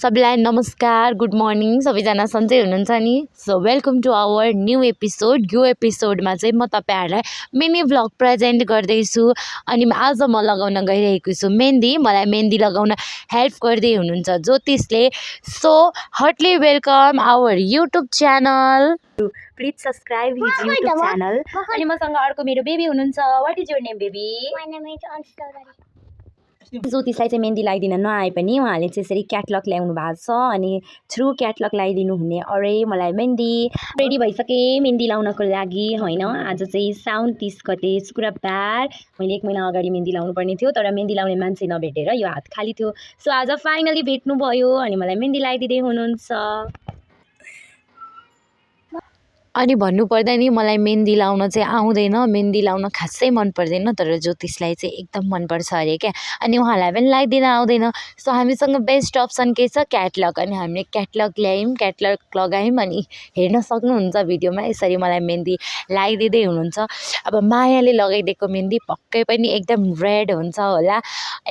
सबैलाई नमस्कार, good morning. सबैजना सन्चै हुनुहुन्छ नि? So welcome to our new episode. यो एपिसोडमा चाहिँ म तपाईँहरूलाई मिनी भ्लग प्रेजेन्ट गर्दैछु। अनि आज म लगाउन गइरहेको छु मेहन्दी। मलाई मेहन्दी लगाउन हेल्प गर्दै हुनुहुन्छ ज्योतिषले। So heartly welcome our YouTube channel. Please subscribe his YouTube channel. अनि मसँग अर्को मेरो बेबी हुनुहुन्छ। What is your name baby? My name is Anshul. ज्योतिषलाई चाहिँ मेहन्दी लगाइदिन नआए पनि उहाँले चाहिँ यसरी क्याटलग ल्याउनु भएको छ अनि थ्रु क्याटलग लगाइदिनु हुने अरे मलाई मेहन्दी रेडी भइसकेँ मेहन्दी लाउनको लागि होइन। आज चाहिँ साउन 30 गते शुक्रबार। मैले 1 महिना अगाडि मेहन्दी लाउनु पर्ने थियो तर मेहन्दी लाउने मान्छे नभेटेर यो हात खाली थियो। सो आज फाइनली भेट्नुभयो अनि मलाई मेहन्दी लगाइदिँदै हुनुहुन्छ। अनि भन्नुपर्दा नि मलाई मेहन्दी लाउन चाहिँ आउँदैन, मेहन्दी लाउन खासै मन पर्दैन, तर ज्योतिषलाई चाहिँ एकदम मनपर्छ अरे क्या। अनि उहाँलाई पनि लगाइदिन आउँदैन। सो हामीसँग बेस्ट अप्सन के छ? क्याटलग। अनि हामीले क्याटलग ल्यायौँ, क्याटलग लगायौँ। अनि हेर्न सक्नुहुन्छ भिडियोमा यसरी मलाई मेहन्दी लगाइदिँदै हुनुहुन्छ। अब मायाले लगाइदिएको मेहन्दी पक्कै पनि एकदम रेड हुन्छ होला।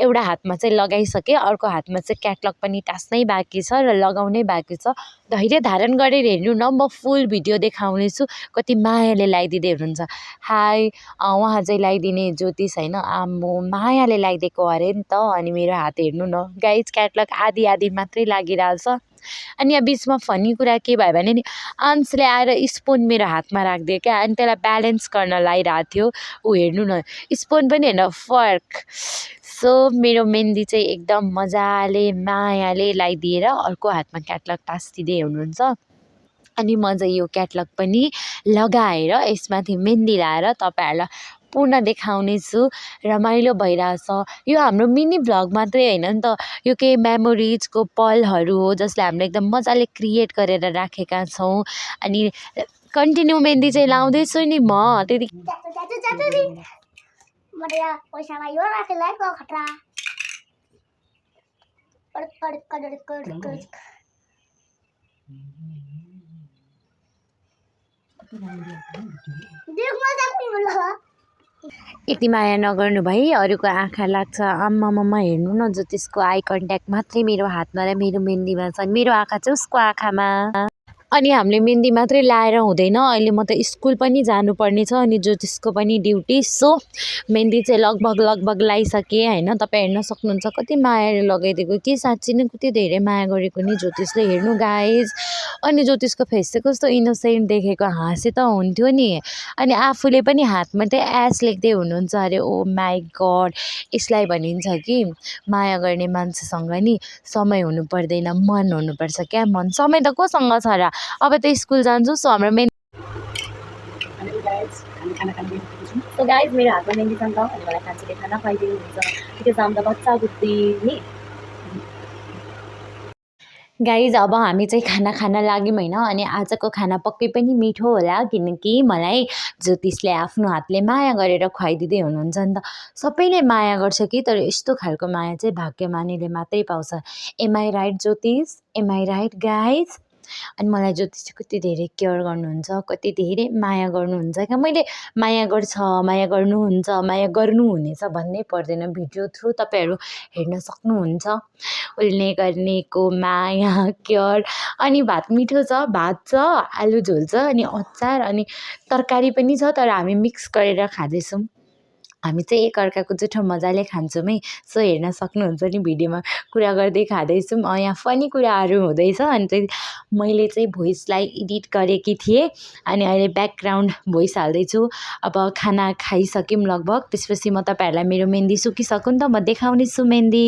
एउटा हातमा चाहिँ लगाइसकेँ, अर्को हातमा चाहिँ क्याटलग पनि टास्नै बाँकी छ र लगाउनै बाँकी छ। धैर्य धारण गरेर हेर्नु न, म फुल भिडियो देखाउनेछु कति मायाले लगाइदिँदै हुनुहुन्छ। हाई उहाँ चाहिँ लगाइदिने ज्योतिष होइन, आम्मो मायाले लगाइदिएको अरे नि त। अनि मेरो हात हेर्नु न गाइज, क्याटलग आधी आधी मात्रै लागिरहेछ। अनि यहाँ बिचमा फनी कुरा के भयो भने नि अंशले आएर स्पुन मेरो हातमा राखिदियो क्या। अनि त्यसलाई ब्यालेन्स गर्न लगाइरहेको थियो ऊ, हेर्नु न स्पुन पनि होइन फर्क। सो मेरो मेहन्दी चाहिँ एकदम मजाले मायाले लगाइदिएर अर्को हातमा क्याटलग टाँसिदिँदै हुनुहुन्छ। अनि म चाहिँ यो क्याटलग पनि लगाएर यसमाथि मेहन्दी लाएर तपाईँहरूलाई पूर्ण देखाउने छु। रमाइलो भइरहेछ। यो हाम्रो मिनी भ्लग मात्रै होइन नि त, यो केही मेमोरिजको पलहरू हो जसले हामीले एकदम मजाले क्रिएट गरेर राखेका छौँ। अनि कन्टिन्यू मेहन्दी चाहिँ लाउँदैछु नि म। त्यति यति माया नगर्नु भाइ, अरूको आँखा लाग्छ। आम्मामा हेर्नु न ज्योतिषको आई कन्ट्याक्ट मात्रै मेरो हातमा र मेरो मेहन्दीमा छ, मेरो आँखा चाहिँ उसको आँखामा। अनि हामीले मेहन्दी मात्रै लाएर हुँदैन, अहिले म त स्कुल पनि जानुपर्ने छ अनि ज्योतिषको पनि ड्युटी। सो मेहन्दी चाहिँ लगभग लगाइसकेँ होइन। तपाईँ हेर्न सक्नुहुन्छ कति मायाले लगाइदिएको कि, साँच्ची नै कति धेरै माया गरेको नि ज्योतिषले। हेर्नु गाइज, अनि ज्योतिषको फेस चाहिँ कस्तो इनोसेन्ट देखेको, हाँसे त हुन्थ्यो नि। अनि आफूले पनि हातमा चाहिँ एस लेख्दै हुनुहुन्छ अरे। ओ माई गड, यसलाई भनिन्छ कि माया गर्ने मान्छेसँग नि समय हुनु पर्दैन, मन हुनुपर्छ क्या। मन समय त कोसँग छ र? अब त स्कुल जान्छु। सो हाम्रो मेन सो गाइज मेरो हातमा मेहन्दी छ नि त। अनि मलाई खान्छीले खाना खुवाइदिनु हुन्छ बिकज आम त बच्चा बुद्धि नि। गाइज अब हामी चाहिँ खाना खान लाग्यौँ होइन। अनि आजको खाना पक्कै पनि मिठो होला किनकि मलाई ज्योतिषले आफ्नो हातले माया गरेर खुवाइदिँदै हुनुहुन्छ नि त। सबैले माया गर्छ कि, तर यस्तो खालको माया चाहिँ भाग्यमानीले मात्रै पाउँछ। Am I right Jyotish? Am I right guys? अनि मलाई ज्योतिष कति धेरै केयर गर्नुहुन्छ, कति धेरै माया गर्नुहुन्छ क्या। मैले माया गर्छ, माया गर्नुहुन्छ, माया गर्नुहुनेछ भन्नै पर्दैन, भिडियो थ्रु तपाईँहरू हेर्न सक्नुहुन्छ। उल्ने गर्नेको माया केयर। अनि भात मिठो छ, भात छ, आलु झोल छ, अनि अचार अनि तरकारी पनि छ, तर हामी मिक्स गरेर खाँदैछौँ। हामी चाहिँ एकअर्काको जुठो मजाले खान्छौँ है। सो हेर्न सक्नुहुन्छ नि भिडियोमा कुरा गर्दै खाँदैछौँ। यहाँ फनी कुराहरू हुँदैछ। अनि चाहिँ मैले चाहिँ भोइसलाई एडिट गरेकी थिएँ अनि अहिले ब्याकग्राउन्ड भोइस हाल्दैछु। अब खाना खाइसक्यौँ लगभग, त्यसपछि म तपाईँहरूलाई मेरो मेहन्दी सुकिसक्यो नि त, म देखाउने छु मेहन्दी।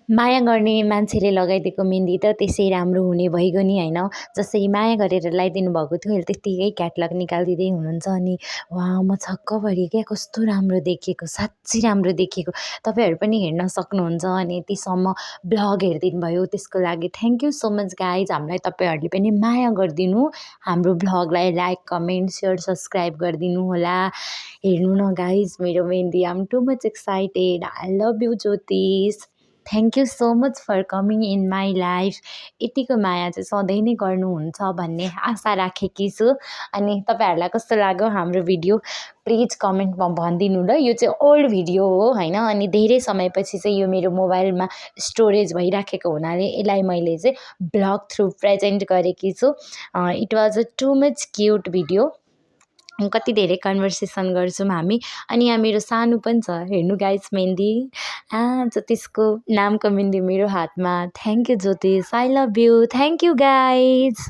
माया गर्ने मान्छेले लगाइदिएको मेहन्दी त त्यसै राम्रो हुने भइगयो नि होइन। जसरी माया गरेर लगाइदिनु भएको थियो अहिले त्यत्तिकै क्याटलग निकालिदिँदै हुनुहुन्छ। अनि वाह, म छक्क परेँ क्या, कस्तो राम्रो देखिएको, साँच्ची राम्रो देखिएको। तपाईँहरू पनि हेर्न सक्नुहुन्छ। अनि यतिसम्म भ्लग हेरिदिनु भयो त्यसको लागि thank you so much guys. हामीलाई तपाईँहरूले पनि माया गरिदिनु, हाम्रो भ्लगलाई लाइक कमेन्ट सेयर सब्सक्राइब गरिदिनु होला। हेर्नु न गाइज मेरो मेहन्दी, I'm too much excited. I love you Jyotish. Thank you so much for coming in my life. यतिको माया चाहिँ सधैँ नै गर्नुहुन्छ भन्ने आशा राखेकी छु। अनि तपाईँहरूलाई कस्तो लाग्यो हाम्रो भिडियो प्लिज कमेन्टमा भनिदिनु ल। यो चाहिँ ओल्ड भिडियो हो होइन, अनि धेरै समयपछि चाहिँ यो मेरो मोबाइलमा स्टोरेज भइराखेको हुनाले यसलाई मैले चाहिँ ब्लग थ्रु प्रेजेन्ट गरेकी छु। It was a too much cute video. कति धेरै कन्भर्सेसन गर्छौँ हामी। अनि यहाँ मेरो सानो पनि छ, हेर्नु गाइस, मेहन्दी ज्योतिषको नामको मेहन्दी मेरो हातमा। थ्याङ्क यू ज्योतिष, I love you, thank you guys.